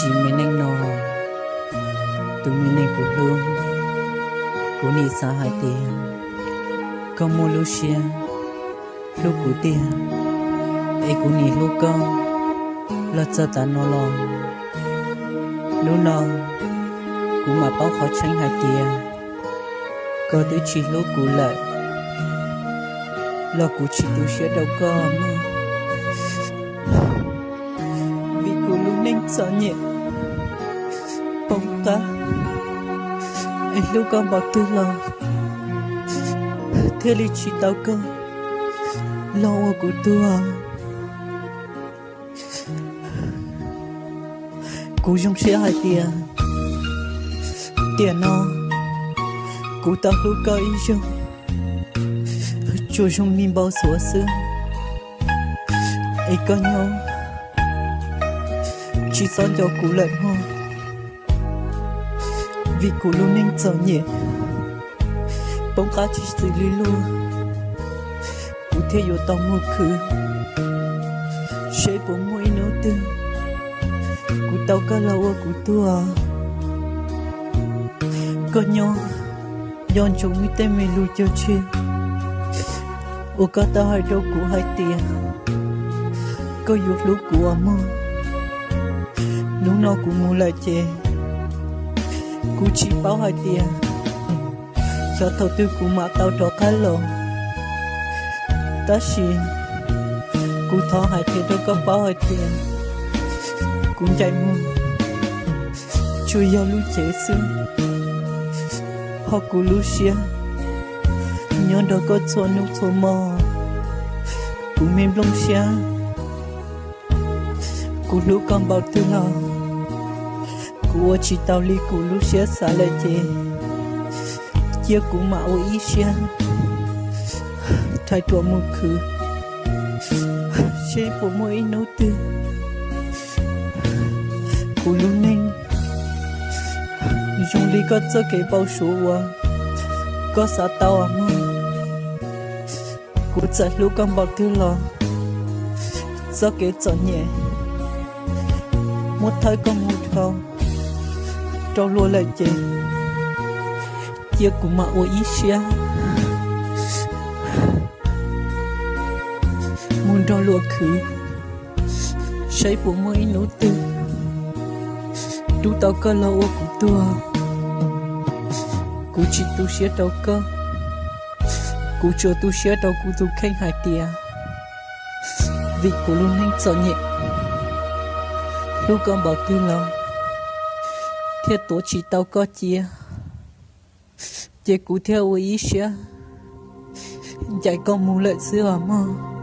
Tus me neej no, tus me neeg kuv hlub, kuv nim xav hais tias koj muaj lub siab hlub kuv tiag, es kuv nim hlub koj los txog tav no los. Hnub no kuv mam paub qhov tseeb hais tias koj twb tsis hlub kuv lawm, los kuv tsis tu siab rau koj mog. Vim kuv lub neej txom nyem poob qab, es hlub koj npaum twg los thiaj li tsis tau koj los ua kuv tug. Kuv zoo siab hais tias tiam no kuv tau hlub koj ib zaug, tsuas zoo li npau suav xwb, es koj nyob tsis txhob nco kuv lawm mog. Vim kuv lub neej txom nyem poob qab tsis xws li luag, kuv thiaj yuav tau mus khwv, seb puas muaj ib hnub twg kuv tau koj los ua kuv tug. Koj nyob nco ntsoov ib tej me lus cog tseg uas koj tau hais rau kuv hais tias koj yuav hlub kuv os mog. Hnub no kuv mus lawm ces kuv tsis paub hais tias xyov thaum twg kuv mam tau rov qab los. Tab sis kuv thov hais qhia rau koj paub hais tias kuv ncaim mus tsuas yog lub cev xwb, ho kuv lub siab nyob nrog koj txhua hnub txhua hmo. Kuv me nplooj siab, kuv hlub koj npaum twg los kuv ua tsis tau li kuv lub siab xav lawm ces cia kuv mam ua ib siab rhais ruam mus khwv, seb puas muaj ib hnub twg kuv lub neej zoo li koj txoj kev npau suav uas koj xav tau os mog. Kuv txawm hlub koj npaum twg los txoj kev txom nyem muab thawb koj mus dhau rau luag lawm ces cia kuv mam ua ib siab mus nrog luag khwv, saib puas muaj ib hnub twg rub tau koj los ua kuv tug. Kuv tsis tu siab rau koj, kuv tsuas tu siab rau kuv tus kheej hais tias vim kuv lub neej txom nyem, hlub koj npaum twg los thiaj tuav tsis tau koj cia, ces kuv thiaj ua ib siab ncaim koj mus lawm xwb os mog.